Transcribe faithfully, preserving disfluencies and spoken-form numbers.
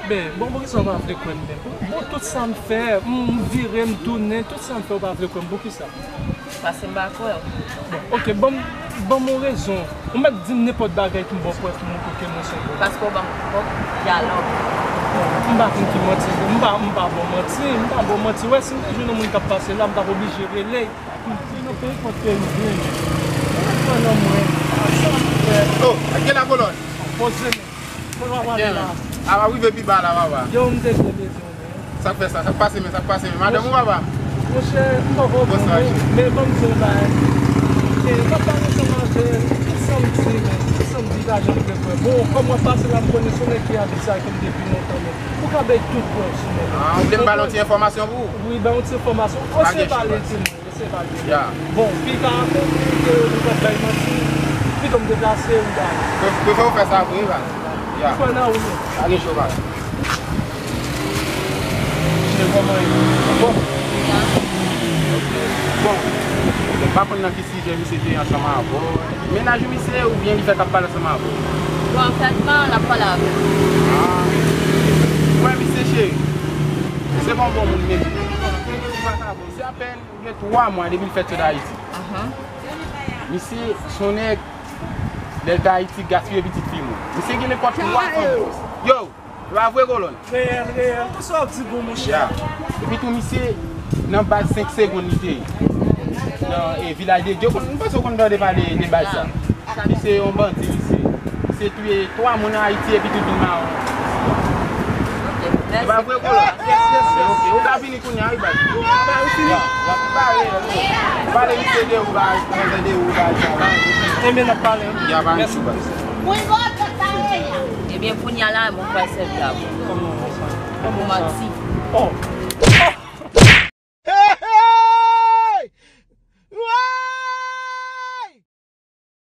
Ben, bon, poukisa w pa vle kwè m menm? Bon, tout sa m fè, m, m vire, m tounen, tout sa m fè, w pa vle kwè m, poukisa? Paske m pa kwè w. Bon, ok, ban m, ban m yon rezon. Ou mèt di m nenpòt bagay pou m ba w prèv pou m montre w ke mwen se yon bon moun. Paske w ban m twòp dyalòg. Bon, m pa konn ki manti, m pa, m pa ba w manti, m pa ba w manti. Wè, si m te jwenn yon moun k ap pase la, m t ap oblije rele. Nan peyi kot ke m vin. Ou mèt kwè nan mwen. Sa m fè. Oh, gen la kolòn. Poze men. Kote w ap ale la? A, w ap rive pi ba la, papa. Yo, m te byen bezwen w, men. Sa k fè sa? Sa k pase, men? Sa k pase, men? Madanm ou, papa? Monchè, m poko bon, men ban m di w yon bagay. E, m ap pale ansanm avè l, tout sa m di, men, tout sa m di, pa janm vle kwè. Bon, kòm w ap pase la, m konnen se yon nèg ki abitye ak m depi lontan, men ou ka bay tout prèv sou mwen. Ah, ou vle m ba l yon ti enfòmasyon pou ou? Wi, bay yon ti enfòmasyon. Osye pale di m. Mesye pa gen. Ya. Bon, piga akonpli ke ou pa t bay manti, pito m deplase ou bay. Pre-, prefere w fè sa vre, baz. Ya. Ou kwè nan ou menm? Pa gen cho, baz. Che, kòman ye? Bon. Bon. M pa konn nan ki sijè misye te ansanm avè w. Mennaj ou misye oubyen li fèk ap pale ansanm avè w? Bon, anfètman, l ap pale avè m. Ah. Wè, misye cheri. Se pa yon bon moun, men. Li pa ka bon. Se apèn Gen twa mwa depi l fèt sot Ayiti. Ahan. Misye, se yon nèg, lè l t Ayiti, gaspiye pitit fi moun. Misye gen nenpòt twa fanm. Yo, e pa vre, kolòn? Reyèl, reyèl. Kisa w ap di bon, monchè? Ya. Epi tou, misye, nan baz senk segonn li te ye. Nan, e, Vilaj de Dye. Ou konn, m panse w konn tande pale de baz sa. Li se yon bandi, li se. Li se touye twa moun an Ayiti epi tout moun mawon. E pa vre, kolòn? Yes, yes, yes. Ok, ou ka vini kounye a, wi, baz. Ba, ou fini? Ya, y ap pale, pale misye de ou, baz, manzè de ou, baz, sa, baz. Enben, n ap pale, wi. Ya, pa anchou, baz. Ebyen, kounye a la, mwen pral sèvi avè w. Kòman sa? Kòman sa? Manti. Oh.